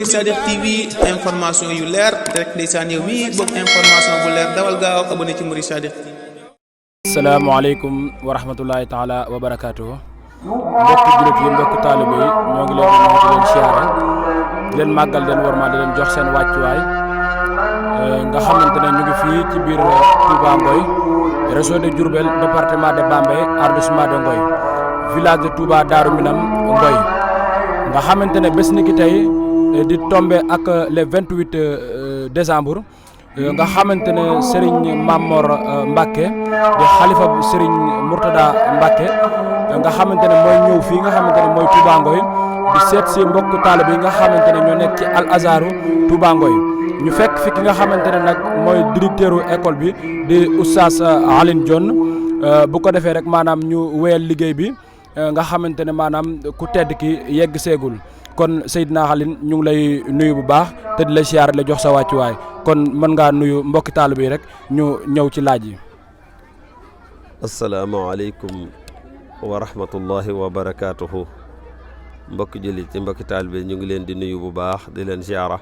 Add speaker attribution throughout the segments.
Speaker 1: Sadikh TV information yu leer rek ndeysaan yow mi bëgg information bu leer dawal gaaw abonné ci Mouride Sadikh.
Speaker 2: asalaamaaleykum wa rahmatullahi taala wa barakaatuhu. mbokki jullit yi mbokki taalibe yi ñoo ngi leen di nuyu di leen siyaare di leen màggal leen warma di leen jox seen wàccuwaay nga xamante ne ñu ngi fii ci biir Touba Ngoye région de Diourbel département de Bambey arrondissement de Ngoye village de Touba Darou Minam Ngoye nga xamante ne bés ni ki tey di tombé ak le 28 décembre nga xamante ne Serigne Mamor Mbacke di xalifa Serigne Mourtada Mbacke nga xamante ne mooy ñëw fii nga xamante ne mooy Touba Ngoye di seet si mbokk taalibe yi nga xamante ne ñoo nekk ci Al Azharu Touba Ngoye ñu fekk fi ki nga xamante ne nag mooy directeuru école bi di Oustaz Alioune Dione bu ko defee rek maanaam ñu wéyal liggéey bi nga xamante ne maanaam ku tedd ki yegg seegul kon Seydina Alioune ñu ngi lay nuyu bu baax te di la siyaar la jox sa wàccuwaay kon mën ngaa nuyu mbokki taalibe yi rek ñu ñëw ci laaj yi.
Speaker 3: asalaamaaleykum wa rahmatullahi wa barakaatuhu. mbokki jullit ci mbokki taalibe ñu ngi leen di nuyu bu baax di leen siyaara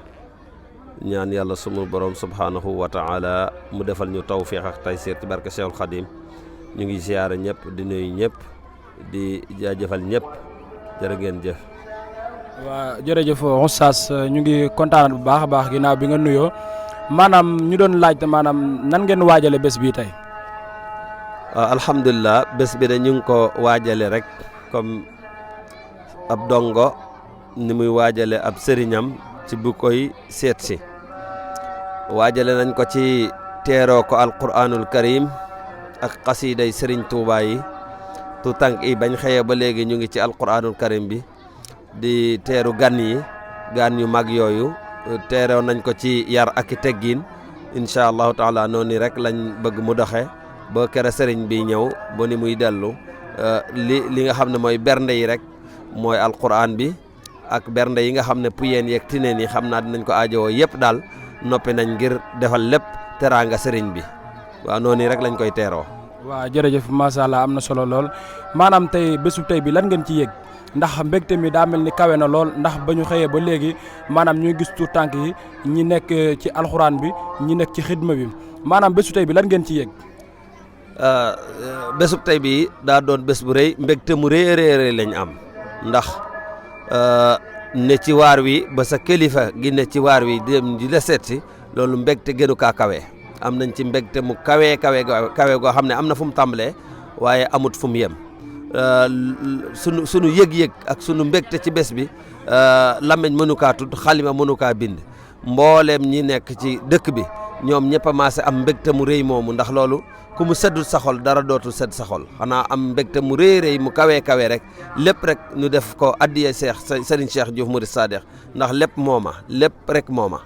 Speaker 3: ñaan yàlla sunu borom subhaanahu wa taala mu defal ñu tawfiix ak taysiir ci barke Cheikhul Khadim ñu ngi siyaara ñëpp di nuyu ñëpp di jaajëfal ñëpp jërë ngeen jëf.
Speaker 2: waa jërëjëf Oustaz ñu ngi kontaan bu baax a baax ginnaaw bi nga nuyoo maanaam ñu doon laajte maanaam nan ngeen waajale bés bii tey.
Speaker 3: alhamdulilah bés bi de ñu ngi ko waajale rek comme ab dongo ni muy waajale ab sëriñam ci bu koy seet si waajale nañ ko ci teeroo ko alquranul karim ak xasiiday sëriñ Tuubaa yi tu tànk yi bañ xëyee ba léegi ñu ngi ci alquranul karim bi di teeru gan yi gan yu mag yooyu teeroo nañ ko ci yar ak i teggiin incha allahu taala noonu rek lañ bëgg mu doxe ba kere sëriñ bi ñëw ba ni muy dellu li nga xam ne mooy bernde yi rek mooy alquran bi ak bernde yi nga xam ne puyeen yeeg tineen yi xam naa dinañ ko aajowoo yëpp daal noppi nañ ngir defal lépp teraanga sëriñ bi waaw noonu rek lañ koy teeroo.
Speaker 2: waaw jërëjëf macha allah am na solo lool maanaam tey bésu tey bi lan ngeen ci yëg ndax mbégte mi daa mel ni kawe na lool ndax ba ñu xëyee ba léegi maanaam ñuy gis tuut tànk yi ñi nekk ci alxuraan bi ñi nekk ci xidma bi maanaam bésu tey bi lan ngeen ci yëg.
Speaker 3: bésub tey bi daa doon bés bu rëy mbégte mu rëy rëy lañ am ndax ne ci waar wi ba sa kilifa gi ne ci waar wi dem di la seet si loolu mbégte gënu kaa kawe am nañ ci mbégte mu kawe goo xam ne am na fu mu tàmbalee waaye amut fu mu yem sunu yëg-yëg ak sunu mbégte ci bés bi làmmiñ mënu kaa tudd xalima mënu kaa bind mbooleem ñi nekk ci dëkk bi ñoom ñëpp a maase am mbégte mu rëy moomu ndax loolu ku mu seddul sa xol dara dootul sedd sa xol xanaa am mbégte mu rëy mu kawe rek lépp rek ñu def ko addiye Serigne Cheikh Diouf Mouride Sadikh ndax lépp mooma lépp rek mooma.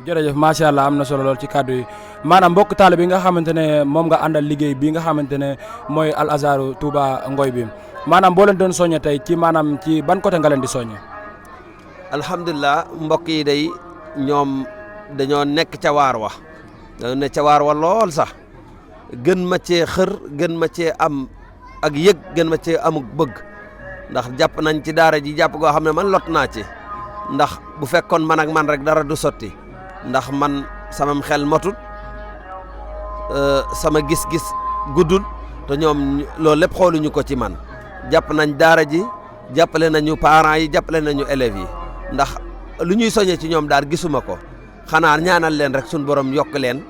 Speaker 2: jërëjëf macha allah am na solo lool ci kàddu yi maanaam mbokk taalibe bi nga xamante ne moom nga àndal liggéey bi nga xamante ne mooy Al Azharu Touba Ngoye bi maanaam boo leen doon soññe tey ci maanaam ci ban côté nga leen di soññe.
Speaker 3: alhamdulilah mbokk yi day ñoom dañoo nekk ca waar wa dañoo nekk ca waar wa lool sax gën ma cee xër gën ma cee am ak yëg gën ma cee amuk bëgg ndax jàpp nañ ci daara ji jàpp goo xam ne man lot naa ci ndax bu fekkoon man ak man rek dara du sotti ndax man samam xel motut sama gis-gis guddul te ñoom loolu lépp xooluñu ko ci man jàpp nañ daara ji jàppale nañu parents yi jàppale nañu élèves yi ndax lu ñuy soññee ci ñoom daal gisuma ko xanaa ñaanal leen rek suñu borom yokk leen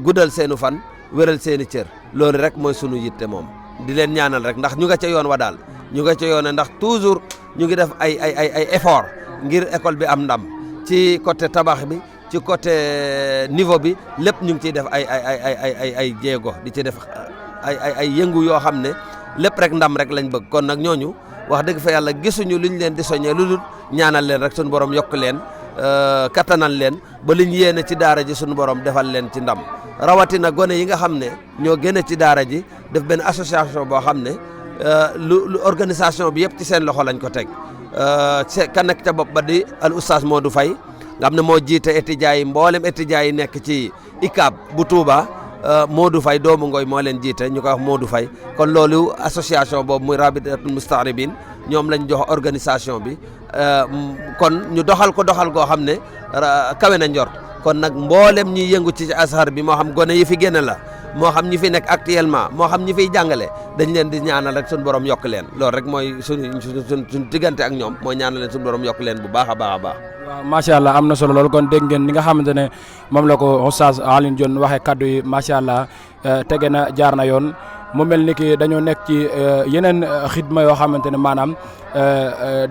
Speaker 3: guddal seenu fan wéral seeni cër loolu rek mooy sunu yitte moom di leen ñaanal rek ndax ñu nga ca yoon wa daal ñu nga ca yoon ndax toujours ñu ngi def ay effort ngir école bi am ndam ci côté tabax bi ci côté niveau bi lépp ñu ngi ciy def ay jéego di ci def ay yëngu yoo xam ne lépp rek ndam rek lañ bëgg kon nag ñooñu wax dëgg fa yàlla gisuñu luñ leen di soññee lu dul ñaanal leen rek suñu borom yokk leen kattanal leen ba liñ yéene ci daara ji suñu borom defal leen ci ndam rawatina gone yi nga xam ne ñoo gën a ci daara ji def benn association boo xam ne lu organisation bi yëpp ci seen loxo lañ ko teg ka nekk ca bopp ba di al oustaz Modou Faye nga xam ne moo jiite étudiants yi mboolem étudiants yi nekk ci ICAB bu Touba Modou Faye doomu Ngoy moo leen jiite ñu koy wax Modou Faye kon loolu association boobu muy Rabitatul Moustaribine ñoom lañ jox organisation bi kon ñu doxal ko doxal goo xam ne kawe na njort kon nag mboolem ñuy yëngu ci Azhar bi moo xam gone yi fi génn la moo xam ñi fi nekk actuellement moo xam ñi fiy jàngale dañ leen di ñaanal rek suñu borom yokk leen loolu rek mooy suñu diggante ak ñoom mooy ñaanal leen suñu borom yokk leen bu baax a baax a baax.
Speaker 2: waaw macha allah am na solo loolu kon dégg ngeen ni nga xamante ne moom la ko Oustaz Alioune Dione waxee kaddu yi macha allah tege na jaar na yoon mu mel ni ki dañoo nekk ci yeneen xidma yoo xamante ne maanaam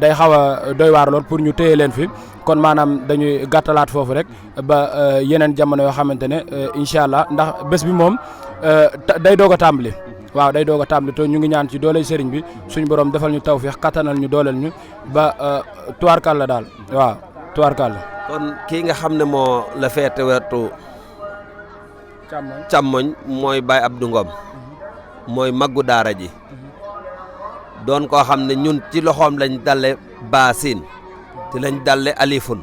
Speaker 2: day xaw a doy waar lool pour ñu téye leen fi kon maanaam dañuy gàttalaat foofu rek ba yeneen jamono yoo xamante ne incha allah ndax bés bi moom day doog a tàmbali. waaw day doog a tàmbali te ñu ngi ñaan ci doole sëriñ bi suñu borom defal ñu tawfeex kattanal ñu dooleel ñu ba tuwaarkal la daal waaw tuwaarkal la.
Speaker 3: kon kii nga xam ne moo la feete wetu càmmoñ mooy Baye Abdou Ngom mooy maggu daara ji doon koo xam ne ñun ci loxoom lañ dalle baasin ci lañ dalle alifun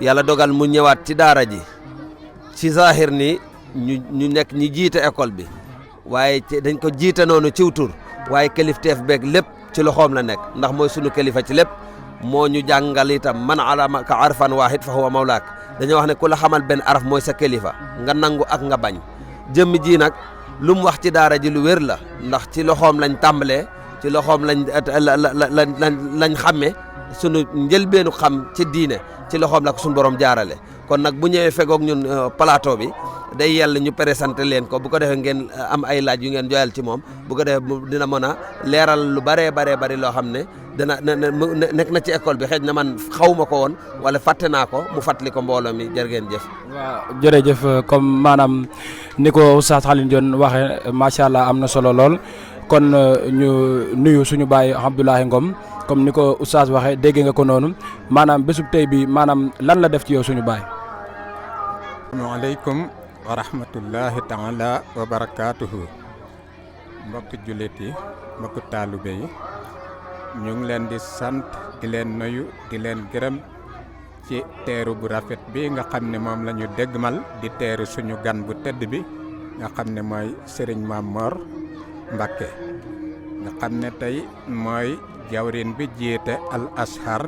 Speaker 3: yàlla dogal mu ñëwaat ci daara ji ci zahir ni ñu nekk ñi jiite école bi waaye dañ ko jiite noonu ciw tur waaye kilifteef beeg lépp ci loxoom la nekk ndax mooy sunu kilifa ci lépp moo ñu jàngal itam man alamaka arfan wahid fa huwa mawlaak dañoo wax ne ku la xamal benn araf mooy sa kilifa nga nangu ak nga bañ jëmm ji nag lu mu wax ci daara ji lu wér la ndax ci loxoom lañ tàmbalee ci loxoom lañ xàmmee sunu njëlbeenu xam ci diine ci loxoom la ko sunu borom jaarale kon nag bu ñëwee fegoog ñun plateau bi day yell ñu présenté leen ko bu ko defee ngeen am ay laaj yu ngeen joyal ci moom bu ko defee dina mën a leeral lu bëree bari loo xam ne dana nekk na ci école bi xëy na man xawma ko woon wala fàtte naa ko mu fàttali ko mbooloo mi jërë ngeen jëf.
Speaker 2: waaw jërëjëf comme maanaam ni ko Oustaz Alioune Dione waxee macha allah am na solo lool kon ñu nuyu suñu baay Abdoulaye Ngom comme ni ko Oustaz waxee dégg nga ko noonu maanaam bésub tey bi maanaam lan la def ci yow suñu baay.
Speaker 4: asalaamaaleykum wa rahmatullahi taala wa barakaatuhu mbokki jullit yi mbokki taalibe yi ñu ngi leen di sant di leen nuyu di leen gërëm ci teeru bu rafet bi nga xam ne moom la ñu déggmal di teeru suñu gan bu tedd bi nga xam ne mooy Serigne Mamor Mbacké nga xam ne tey mooy jawrin bi jiite al Azhar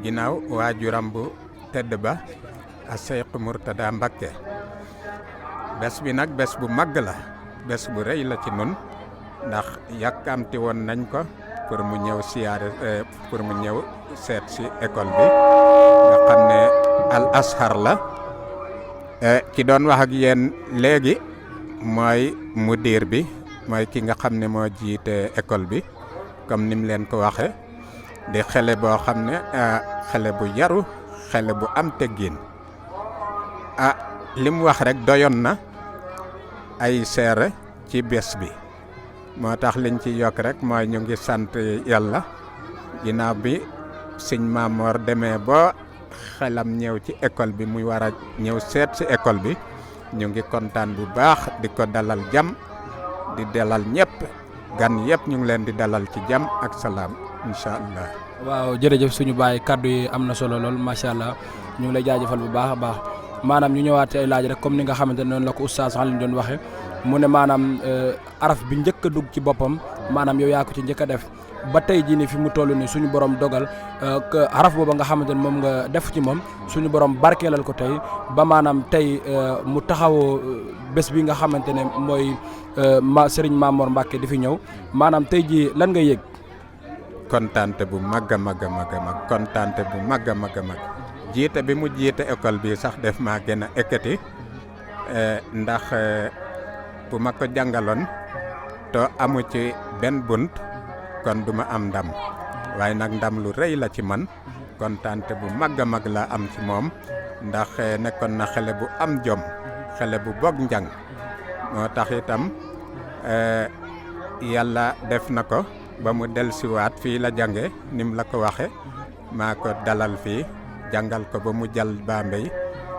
Speaker 4: ginnaaw waajuram bu tedd ba a Cheikh Mourtada Mbacké bés bi nag bés bu màgg la bés bu rëy la ci nun ndax yàkkamti woon nañ ko pour mu ñëw siyaare pour mu ñëw seet si école bi nga xam ne al Azhar la ki doon wax ak yéen léegi mooy mudir bi mooy ki nga xam ne moo jiite école bi comme nim leen ko waxe di xale boo xam ne xale bu yaru xale bu am teggin li mu wax rek doyoon na ay seere ci bés bi moo tax liñ ci yokk rek mooy ñu ngi sant yàlla ginnaaw bi sëñ Mamor demee ba xelam ñëw ci école bi muy war a ñëw seet ci école bi ñu ngi kontaan bu baax di ko dalal jàmm di dalal ñëpp gan yëpp ñu ngi leen di dalal ci jàmm ak salaam incha allah.
Speaker 2: waaw jërëjëf suñu baay kaddu yi am na solo lool macha allah ñu ngi lay jaajëfal bu baax a baax maanaam ñu ñëwaat ci ay laaj rek comme ni nga xamante ne noonu la ko Oustaz Alioune Dione waxee mu ne maanaam araf bi njëkk a dugg ci boppam maanaam yow yaa ko ci njëkk a def ba tey jii nii fi mu toll nii suñu borom dogal araf booba nga xamante ne moom nga def ci moom suñu borom barkeelal ko tey ba maanaam tey mu taxawoo bés bi nga xamante ne mooy Serigne Mamor Mbacké di fi ñëw maanaam tey jii lan nga yëg.
Speaker 4: kontaante bu mag a mag a mag a mag kontaante bu mag a mag a mag jiite bi mu jiite école bi sax def maa gën a ekkati ndax bu ma ko jàngaloon te amu ci benn bunt kon du ma am ndam waaye nag ndam lu rëy la ci man kontaante bu mag a mag la am ci moom ndax nekkoon na xale bu am jom xale bu bog njàng moo tax itam yàlla def na ko ba mu dellusiwaat fii la jànge nim la ko waxe maa ko dalal fii jàngal ko ba mu jàll Bambey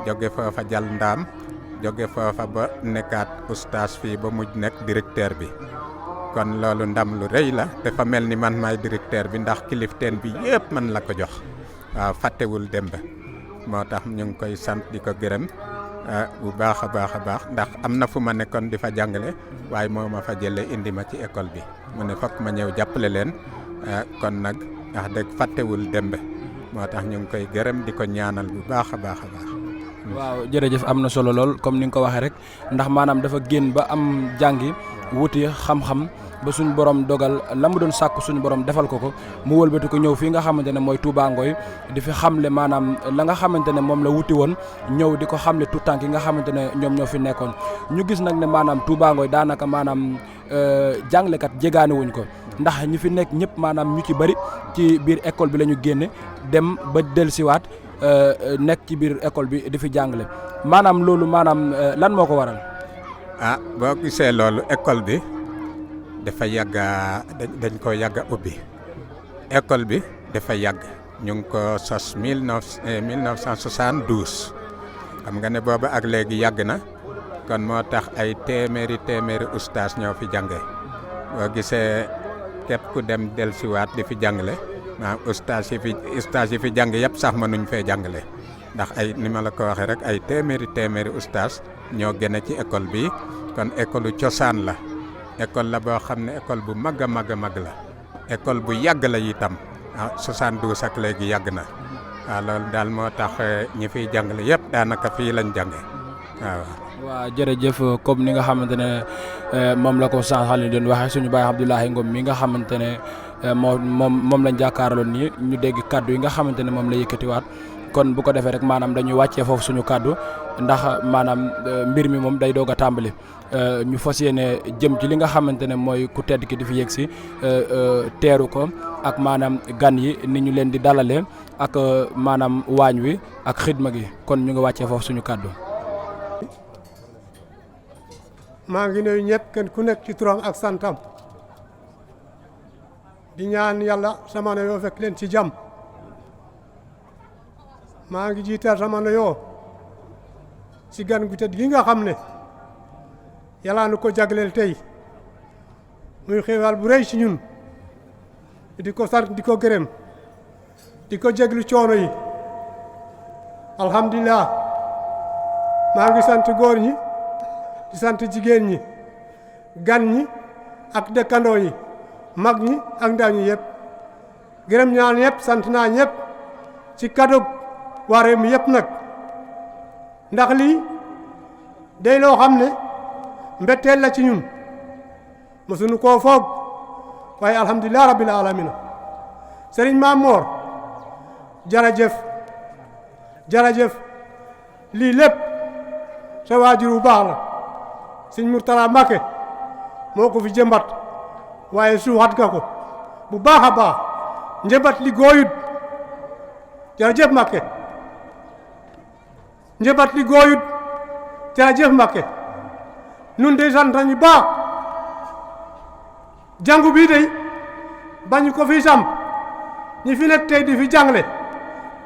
Speaker 4: jóge foofa jàll Ndaam jóge foofa ba nekkaat oustaz fii ba mu nekk directeur bi kon loolu ndam lu rëy la dafa mel ni man maay directeur bi ndax kilifteen bi yëpp man la ko jox waaw fàttewul dembe moo tax ñu ngi koy sant di ko gërëm bu baax a baax ndax am na fu ma nekkoon di fa jàngale waaye moo ma fa jëlee indi ma ci école bi mu ne fokk ma ñëw jàppale leen kon nag wax dëgg fàttewul Dembe moo tax ñu ngi koy gërëm di ko ñaanal bu baax a baax.
Speaker 2: waaw jërëjëf am na solo lool comme ni nga ko waxee rek ndax maanaam dafa génn ba am jàngi wuti xam-xam ba suñu borom dogal la mu doon sàkk suñu borom defal ko mu wëlbati ko ñëw fii nga xamante ne mooy Touba Ngoye di fi xamle maanaam la nga xamante ne moom la wuti woon ñëw di ko xamle tout tànk yi nga xamante ne ñoom ñoo fi nekkoon ñu gis nag ne maanaam Touba Ngoye daanaka maanaam jàngalekat jégaane wuñ ko ndax ñi fi nekk ñëpp maanaam ñu ci bëri ci biir école bi la ñu génne dem ba dellusiwaat nekk ci biir école bi di fi jàngale maanaam loolu maanaam lan moo ko waral.
Speaker 4: boo gisee loolu école bi dafa yàgg dañ ko yàgg a ubbi école bi dafa yàgg ñu ngi ko sos 1972 xam nga ne booba ak léegi yàgg na kon moo tax ay téeméeri ustaas ñoo fi jànge boo gisee képp ku dem dellusiwaat di fi jàngale ustaas yi fi jàng yëpp sax mënuñ fee jàngale ndax ay ni ma la ko waxee rek ay téeméeri ustaas ñoo gën ci école bi kon école cosaan la école la boo xam ne école bu mag a mag la école bu yàgg la itam 72 ak léegi yàgg na loolu daal moo tax ñi fiy jàngale yëpp daanaka fii lañ jànge
Speaker 2: waaw jërëjëf comme ni nga xamante ne moom la ko sànq xale doon waxee suñu baay Abdoulaye Ngom mi nga xamante ne moom lañ jàkkaarloon nii ñu dégg kaddu yi nga xamante ne moom la yëkkatiwaat kon bu ko defee rek maanaam dañuy wàccee foofu suñu kaddu ndax maanaam mbir mi moom day doog a tàmbali ñu fas yéene jëm ci li nga xamante ne mooy ku tedd ki di fi yegg si teeru ko ak maanaam gan yi ni ñu leen di dalalee ak maanaam waañ wi ak xidma gi kon ñu ngi wàccee foofu suñu kaddu.
Speaker 5: maa ngi nuyu ñëpp kenn ku nekk ci turam ak santam di ñaan yàlla sama nuyoo fekk leen ci jàmm maa ngi jiital sama nuyoo ci gan gu tedd gi nga xam ne yàlla nu ko jagleel tey muy xéewal bu rëy ci ñun di ko sant di ko gërëm di ko jéglu coono yi alhamdulilah maa ngi sant góor ñi di sant jigéen ñi gan ñi ak dëkkandoo yi mag ñi ak ndaw ñi yëpp gërëm ñaan yëpp sant naa ñëpp ci kaddu waa réew mi yëpp nag ndax lii day loo xam ne mbetteel la ci ñun mosuñu koo foog waaye alhamdulilah rabbil alamina Serigne Mamor jërëjëf lii lépp sa waajur bu baax la Sëñ Murtala Mbàkke moo ko fi jëmbat waaye suuxat nga ko bu baax a baax njëmbat li gooyut jërëjëf Mbàkke njëmbat li gooyut jërëjëf Mbàkke nun de sant nañu baax jàngu bii de bañu ko fi samp ñi fi nekk tey di fi jàngale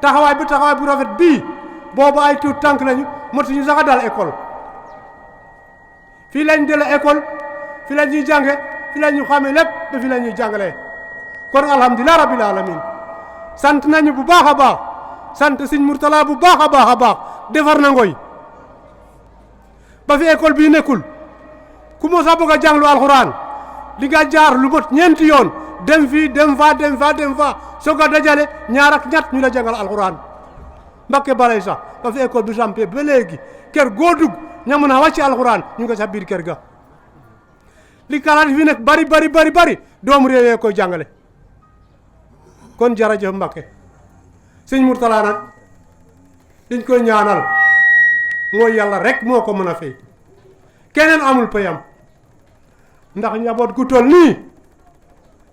Speaker 5: taxawaay bu rafet bii boobu ay tuut tànk lañu motuñu sax a dal école fii lañ dale école fii la ñuy jànge fii la ñu xamee lépp ba fii la ñuy jàngalee kon alhamdulilah rabbil alamin sant nañu bu baax a baax sant Sëñ Murtala bu baax a baax defar na Ngoye ba fi école bii nekkul ku mos a bëgg a jànglu alxuraan li nga jaar lu mot ñeenti yoon dem fii dem fa soog a dajale ñaar ak ñett ñu la jàngal alxuraan Mbàkke balay sax ba fi école bi sampé ba léegi kër goo dugg ña mën a wàcc alxuraan ñu nga sa biir kër ga li kalaat fi nekk bari doomu réew yee koy jàngale kon jërëjëf Mbàkke Sëñ Murtala nag liñ koy ñaanal mooy yàlla rek moo ko mën a fay keneen amul payam ndax njaboot gu toll nii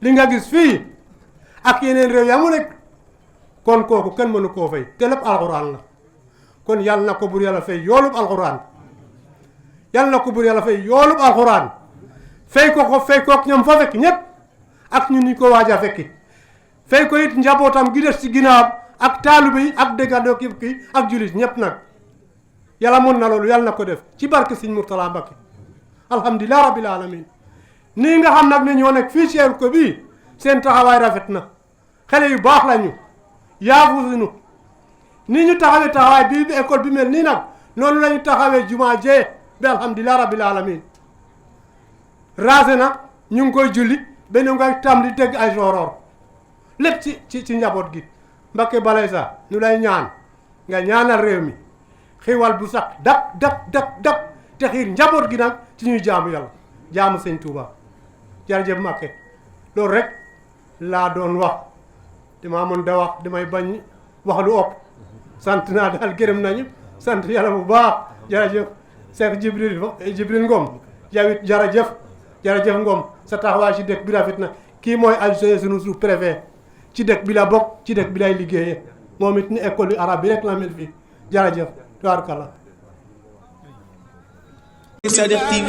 Speaker 5: li nga gis fii ak yeneen réew yamu nekk kon kooku kenn mënu koo fay te lépp alxuraan la kon yàlla na ko bur yàlla fay yoolub alxuraan fay ko ñoom fa fekk ñëpp ak ñun ñu ko waaj a fekki fay ko it njabootam gi des ci ginnaaw ak taalibe yi ak dëggandoo ki ak julit ñëpp nag yàlla mën na loolu yàlla na ko def ci barke Sëñ Murtala Mbàkke alhamdulilah rabbil alamin nii nga xam nag ne ñoo nekk fii seeru ko bii seen taxawaay rafet na xale yu baax lañu yaafusuñu nii ñu taxawee taxawaay bii bi école bi mel nii nag noonu la ñu taxawee jumaa jee bi alhamdulilah rabbil alamin raase na ñu ngi koy julli benn ngay tam di dégg ay jooroor lépp ci njaboot gi Mbacké balay sa ñu lay ñaan nga ñaanal réew mi xiwal bu sax dak te xiir njaboot gi nag ci ñuy jaamu yàlla jaamu sëñ Touba jërëjëf Mbacké loolu rek laa doon wax dama mën da wax damay bañ wax lu ëpp sant naa daal gërëm nañu sant yàlla bu baax jërëjëf Cheikh Jibril Ngom yow it jërëjëf Ngom sa taxawaay ci dëkk bi rafet na kii mooy adjoint sunu sous-préfet ci dëkk bi la bokk ci dëkk bi lay liggéeyee moom it ni école yu arabe bi rek la mel fii jërëjëf tubaarkalla.
Speaker 1: Mouride Sadikh TV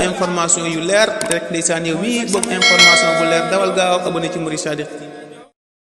Speaker 1: information yu leer rek ndeysaan yow mi bëgg information bu leer dawal gaaw abonné ci Mouride Sadikh